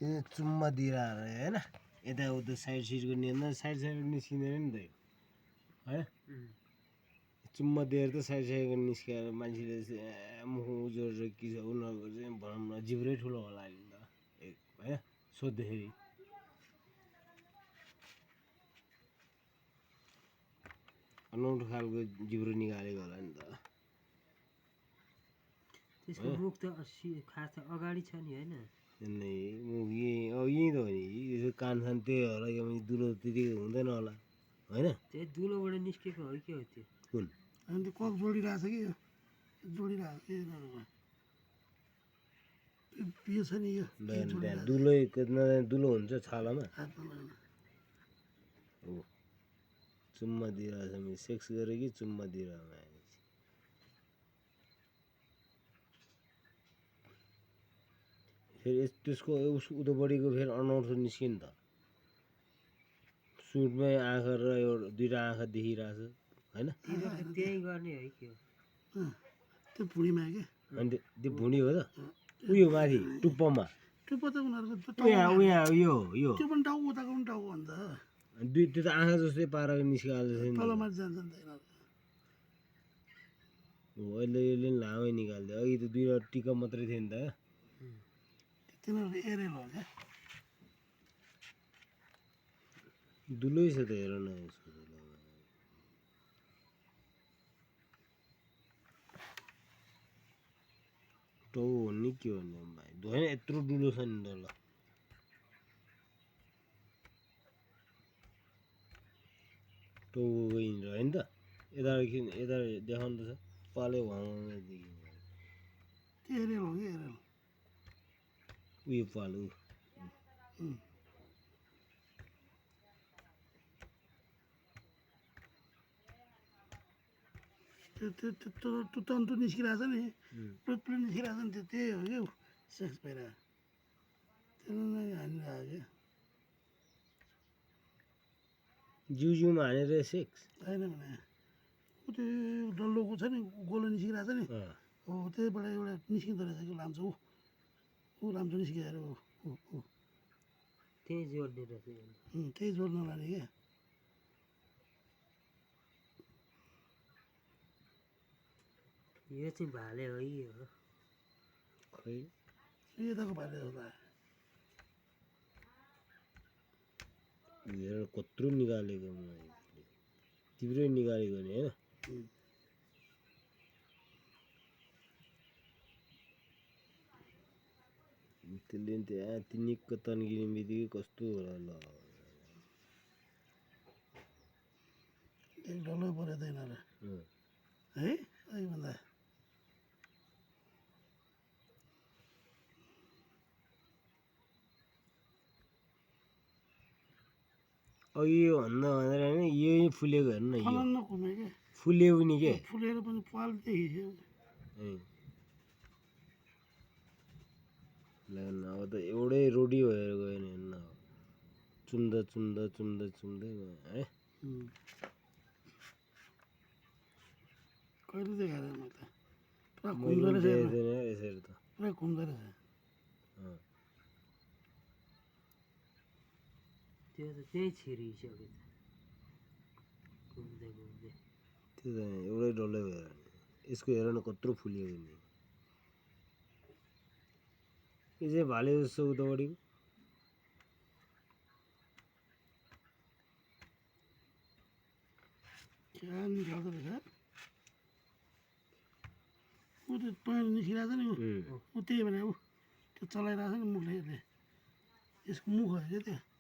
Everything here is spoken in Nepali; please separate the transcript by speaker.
Speaker 1: यो चुम्मा दिइरहेको होइन यताउता साइड सिडको निन्दा साइड निस्किँदैन नि त है चुम्मा दिएर त साइड निस्किएर मान्छेले मुख उजोर के छ उनीहरूको चाहिँ भनौँ न जिब्रै ठुलो होला नि त है सोद्धाखेरि अनौठो खालको जिब्रो निकालेको होला नि त
Speaker 2: त्यसको मुख त खास अगाडि छ नि होइन
Speaker 1: मुख यहीँ त हो नि यसो कान खान त्यही होला यो दुलो त्यति हुँदैन होला होइन
Speaker 2: त्यही दुलोबाट निस्केको हो के हो त्यो
Speaker 1: कुन
Speaker 3: अनि त्यो कक जोडिरहेको छ कि यो जोडिरहेको यो छ नि यो
Speaker 1: दुलो दुलो हुन्छ छालामा हो चुम्मा दिइरहेको छ सेक्स गरेँ कि चुम्मा दिइरहेको फेरि त्यसको उतापट्टिको फेरि अनौठो निस्क्यो नि त सुटमै आँखा र एउटा दुईवटा आँखा देखिरहेको छ होइन
Speaker 2: त्यही गर्ने है के हो
Speaker 3: त्यो भुँडीमा के
Speaker 1: अनि त्यो भुँडी हो त उयो माथि टुप्पोमा
Speaker 3: टुप्पो त उनीहरूको
Speaker 1: यो
Speaker 3: त्यो पनि टाउको उताको पनि टाउको अन्त
Speaker 1: दुई त्यो त आँखा जस्तै पाराको निस्किहाल्छ नि
Speaker 3: तलमाथि जान्छ नि त यिनीहरू
Speaker 1: अहिले यसले पनि लामै निकालिदियो अघि त दुईवटा टिका मात्रै थियो नि त
Speaker 3: तिनीहरूको एरेल हो क्या
Speaker 1: दुलै छ त हेर न टाउ हो नि के भन्ने भाइ होइन यत्रो डुलो छ नि त ल टाउ गइन्छ होइन त यता देखाउनु त छ पाले
Speaker 3: त्यो एरेल हो कि एरेल
Speaker 1: उयो पालो
Speaker 3: त्यो तन्तु निस्किरहेको छ नि प्लुट निस्किरहेको छ नि त्यो त्यही हो क्या सेक्स भइरहेको त्यसलाई हानिरहेको क्या
Speaker 1: जिउमा हानेर सेक्स
Speaker 3: होइन भने ऊ त्यो डल्लोको छ नि गोलो निस्किरहेको छ नि हो त्यहीबाट एउटा निस्किँदो रहेछ कि लाम्चो ऊ लाम्चो निस्किएर
Speaker 2: त्यही जोड्ने रहेछ
Speaker 3: त्यही जोड्न लाने क्या
Speaker 2: यो चाहिँ भाले हो यो हो
Speaker 1: खै
Speaker 3: यताको भाले होला
Speaker 1: हेर कत्रो निकालेको तिब्रै निकालेको नि होइन त्यसले त्यहाँ तिनिक्क तन्किने बित्तिकै कस्तो होला ल
Speaker 3: एक डल्लो पऱ्यो त यिनीहरू है भन्दा
Speaker 1: अघि यो भन्दा भनेर होइन यो फुलेको हेर्नु न
Speaker 3: फलान्न घुमे क्या
Speaker 1: फुल्यो पनि के
Speaker 3: फुलेर पनि पाल देखियो
Speaker 1: अब त एउटै रोडी भएर गयो नि हेर्न चुम्दा चुम्दा चुम्दा चुम्दै गयो है
Speaker 3: कहिले देखाएर म त पुरा
Speaker 1: मैले
Speaker 3: घुम्दो रहेछ
Speaker 1: देखेको थिएन यसरी त
Speaker 3: पुरा घुम्दो रहेछ
Speaker 2: त्यो त त्यही छिरिसक्यो घुम्दै घुम्दै
Speaker 1: त्यो त एउटै डल्लै भएर यसको हेर न कत्रो फुलेको नि यो चाहिँ भाले जस्तो उतापट्टिको
Speaker 3: क्या निकाल्दो रहेछ ऊ त्यो पहेँलो निस्किरहेको छ नि ऊ त्यही भने ऊ त्यो चलाइरहेको छ नि मुखले यसले यसको मुख हो क्या त्यो